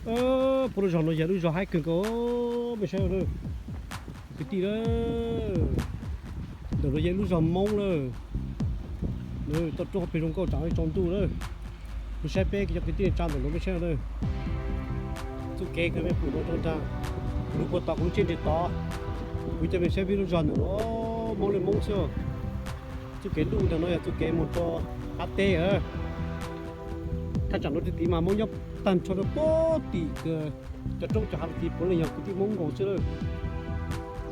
Puab lub zog no yog lub zog haib kawg nkaus, mej saib lawm. Kwv tij lawm, ntawm no yog lub zog Moob lawm. Toj roob pem zoo nkauj tsam tsaus ntuj lawm. Kuv saib peb cov kwv tij neej tsa ntawm no mej saib lawm. Txuj kev kws mej pum no rau nrag, lug puag tod kuv lub tsheb nres tod, kuv coj mej saib peb lub zog ntawm no, Moob le Moob xwb. Txuj kev luj ntawm no yog txuj kev moog rua qab teb. Thaj tsam no rua tid mas Moob nyob tag nrho rua puag tim cov roob cov hav tid puav leej yog kwv tij Moob nkaus xwb lawm.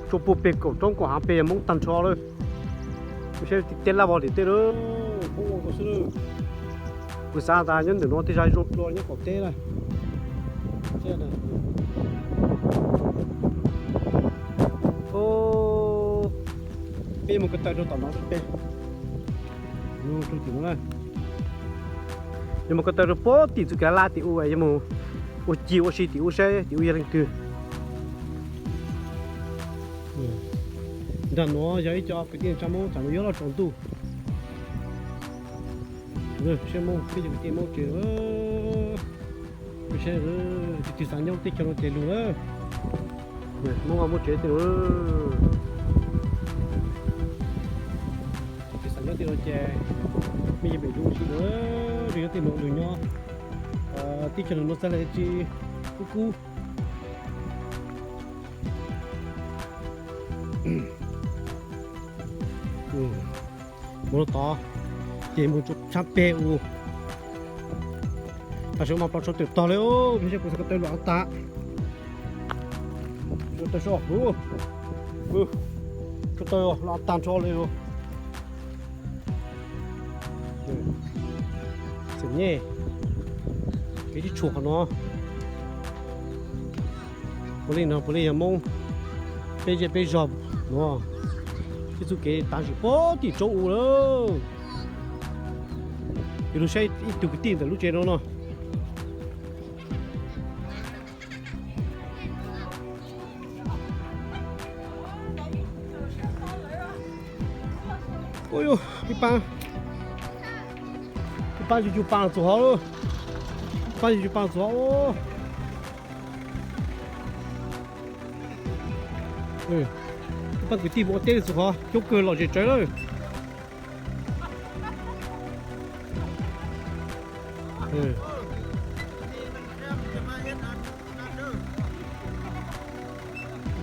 Tsuas puag peg kaum roob kaum hav peg yog Moob tag nrho lawm. Saib teb laj vog tim tej lawm, Moob nkaus xwb lawm. Kuv xav tas nyob ntawm no tej zag zoo dua nyob qaum teb lawm. Peb yuav moog ko taw rua tom no peb, yuav moog ko taw rua puag tim txuj kev laj tim u, yuav moog ua ci ua si tim u saib tim u yog leej twg. Nrag nuav yog ib co kwv tij neej tsa Moob tsam no yuav loj tsaus ntuj. Saib Moob, peb cov kwv tij Moob tsev, saib, tus twg xav nyob teb chaws no ces lug lawm. Moob muaj tsev tej lug. Tus twg xav nyob tej no ces mej yuav pem lug si lawm, nyob tej no lug nyob. Teb chaws no txhaj le tsi kub kub. Mus rau tod ces mus tsuas tshab peg u. Tam sim mas pom tshuav twm tog li, saib kuv xav ko taw los tag. Tshuav taw so, tshuav taw los tag nrho li. Xeem nyej, kev tib tshuam qhov no. Puav leej no puav leej yog Moob peb zej peb zog no. Ib txuj kev tav sim puag tim roob u lawm. Yuav lug saib ib tug kwv tij ntawm lub tsev no no. Ib pab, ib pab yug yug pa txug hov, ib pab yug yug pa txug hov. Ib pab kwv tij mus ua teb txug hov coob kawg lom zem tsawv lawm.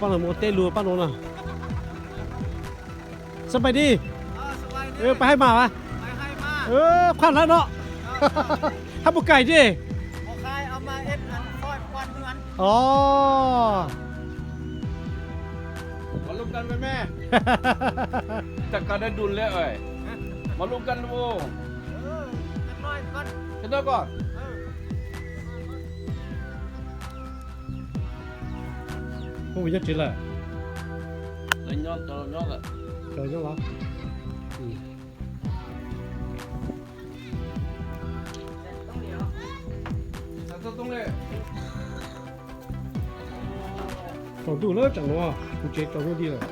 Pab no mus ua teb lug pab no na. Xab pais di, pab haib mas, qhuab hlab no, hab puas kaim di. Mos lub nqaj lub, nyob tsev lawm. Nyob los. Tsaus ntuj lawm, tsam no kuv tsev tsaus ntuj di lawm.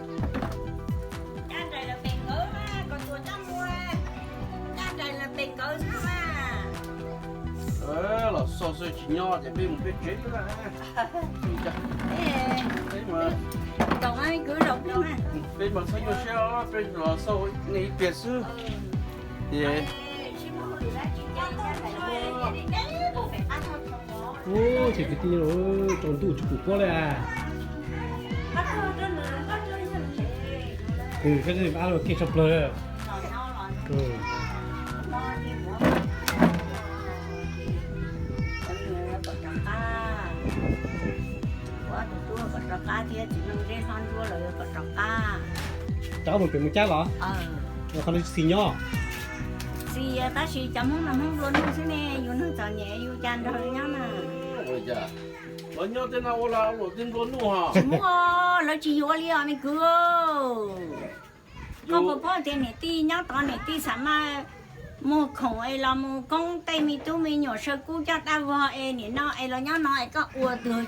Los xauj xwb tsis nyob ces peb mus peb tsev. Peb mas txhob nyuaj siab, peb los xauj nej ib pliag xwb. Ces ces kwv tij, tsaus ntuj tsis pum puab li. Ab, kev tshaj plawg. Kom rov qab thiab, txiv neej zej hlob ntsuab los yuav kom rov qab. Rov qab mus pem mus cab los? Qhov no tsis xis nyob. Xis tab sis cov Hmoob no Hmoob nplua nuj xwb ne, yus neeg txom nyem yus cas nrog nyob na. Los nyob tej no ua luam tej nplua nuj hos. Tsis muaj, lawv tsis yuav li os me kwv. Koj puas paub tias niam tij nyob tod niam tij xav mas muag khoom es los mus koob tej me tub me nyuam saw kub coj dab vog es nim no es los nyob no es koj ua twg